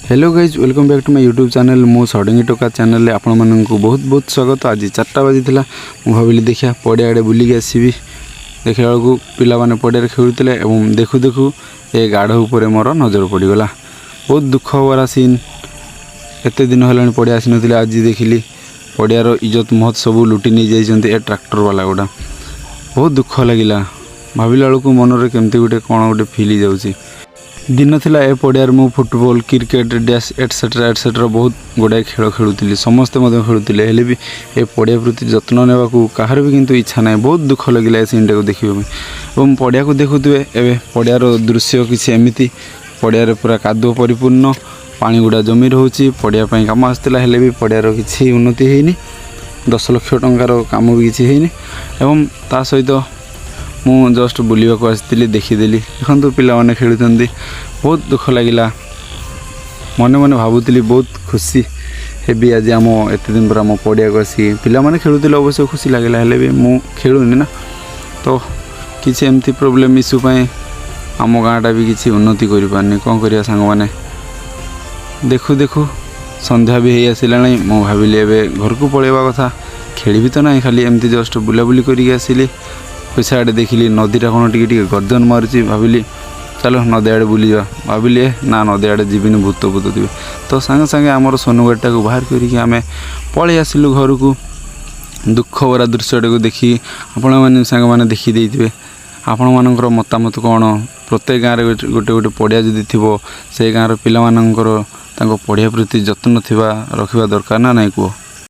Hello guys, welcome back to my YouTube channel. ମୁଁ ଷଡ଼ଙ୍ଗୀ ଟୋକା ଚ୍ୟାନେଲ୍ରେ ଆପଣମାନଙ୍କୁ ବହୁତ ବହୁତ ସ୍ୱାଗତ। ଆଜି 4ଟା ବାଜିଥିଲା। ମୁଁ ଭାବିଲି, ଦେଖିବା ପଡ଼ିଆ ଆଡ଼େ ବୁଲିକି ଆସିବି। ଦେଖିଲା ବେଳକୁ ପିଲାମାନେ ପଡ଼ିଆରେ ଖେଳୁଥିଲେ ଏବଂ ଦେଖୁ ଦେଖୁ ଏ ଗାଢ଼ ଉପରେ ମୋର ନଜର ପଡ଼ିଗଲା। ବହୁତ ଦୁଃଖ ଭରା ସିନ୍। ଏତେ ଦିନ ହେଲାଣି ପଡ଼ିଆ ଆସିନଥିଲି। ଆଜି ଦେଖିଲି ପଡ଼ିଆର ଇଜ୍ଜତ ମହତ ସବୁ ଲୁଟି ନେଇଯାଇଛନ୍ତି ଏ ଟ୍ରାକ୍ଟର ବାଲା ଗୁଡ଼ା। ବହୁତ ଦୁଃଖ ଲାଗିଲା। ଭାବିଲା ବେଳକୁ ମନରେ କେମିତି ଗୋଟେ କ'ଣ ଗୋଟେ ଫିଲ୍ ହେଇଯାଉଛି। ଦିନ ଥିଲା, ଏ ପଡ଼ିଆରେ ମୁଁ ଫୁଟବଲ, କ୍ରିକେଟ, ଡ୍ୟାସ୍, ଏଟସେଟ୍ରା ଏଟସେଟ୍ରା ବହୁତ ଗୁଡ଼ାଏ ଖେଳ ଖେଳୁଥିଲି। ସମସ୍ତେ ମଧ୍ୟ ଖେଳୁଥିଲେ। ହେଲେ ବି ଏ ପଡ଼ିଆ ପ୍ରତି ଯତ୍ନ ନେବାକୁ କାହାର ବି କିନ୍ତୁ ଇଚ୍ଛା ନାହିଁ। ବହୁତ ଦୁଃଖ ଲାଗିଲା ଏ ସିନ୍ଟାକୁ ଦେଖିବା ପାଇଁ। ଏବଂ ପଡ଼ିଆକୁ ଦେଖୁଥିବେ, ଏବେ ପଡ଼ିଆର ଦୃଶ୍ୟ କିଛି ଏମିତି। ପଡ଼ିଆରେ ପୁରା କାଦୁଅ ପରିପୂର୍ଣ୍ଣ, ପାଣି ଗୁଡ଼ା ଜମି ରହୁଛି। ପଡ଼ିଆ ପାଇଁ କାମ ଆସିଥିଲା, ହେଲେ ବି ପଡ଼ିଆର କିଛି ଉନ୍ନତି ହେଇନି। 10 ଲକ୍ଷ ଟଙ୍କାର କାମ ବି କିଛି ହେଇନି। ଏବଂ ତା ସହିତ ମୁଁ ଜଷ୍ଟ ବୁଲିବାକୁ ଆସିଥିଲି, ଦେଖିଦେଲି। ଦେଖନ୍ତୁ, ପିଲାମାନେ ଖେଳୁଛନ୍ତି। ବହୁତ ଦୁଃଖ ଲାଗିଲା। ମନେ ମନେ ଭାବୁଥିଲି, ବହୁତ ଖୁସି ହେବି ଆଜି ଆମ ଏତେ ଦିନ ପରେ ଆମ ପଡ଼ିଆକୁ ଆସିକି ପିଲାମାନେ ଖେଳୁଥିଲେ। ଅବଶ୍ୟ ଖୁସି ଲାଗିଲା, ହେଲେ ବି ମୁଁ ଖେଳୁନି ନା। ତ କିଛି ଏମିତି ପ୍ରୋବ୍ଲେମ୍ ଇସ୍ୟୁ ପାଇଁ ଆମ ଗାଁଟା ବି କିଛି ଉନ୍ନତି କରିପାରୁନି। କ'ଣ କରିବା ସାଙ୍ଗମାନେ? ଦେଖୁ ଦେଖୁ ସନ୍ଧ୍ୟା ବି ହେଇ ଆସିଲାଣି। ମୁଁ ଭାବିଲି, ଏବେ ଘରକୁ ପଳେଇବା କଥା। ଖେଳିବି ତ ନାହିଁ, ଖାଲି ଏମିତି ଜଷ୍ଟ ବୁଲାବୁଲି କରିକି ଆସିଲି। ପଇସା ଆଡ଼େ ଦେଖିଲି, ନଦୀଟା କ'ଣ ଟିକେ ଟିକେ ଗର୍ଜନ ମାରୁଛି। ଭାବିଲି, ଚାଲ ନଦୀ ଆଡ଼େ ବୁଲିଯିବା। ଭାବିଲି, ଏ ନା, ନଦୀ ଆଡ଼େ ଯିବିନି, ଭୂତ ଭୂତ ଥିବେ। ତ ସାଙ୍ଗେ ସାଙ୍ଗେ ଆମର ସୋନୁ ଗାଡ଼ିଟାକୁ ବାହାର କରିକି ଆମେ ପଳେଇ ଆସିଲୁ ଘରକୁ। ଦୁଃଖ ଭରା ଦୃଶ୍ୟଟାକୁ ଦେଖି ଆପଣମାନେ ସାଙ୍ଗମାନେ ଦେଖି ଦେଇଥିବେ। ଆପଣମାନଙ୍କର ମତାମତ କ'ଣ? ପ୍ରତ୍ୟେକ ଗାଁରେ ଗୋଟେ ଗୋଟେ ପଡ଼ିଆ ଯଦି ଥିବ, ସେ ଗାଁର ପିଲାମାନଙ୍କର ତାଙ୍କ ପଡ଼ିଆ ପ୍ରତି ଯତ୍ନ ଥିବା ରଖିବା ଦରକାର ନା ନାହିଁ, କୁହ?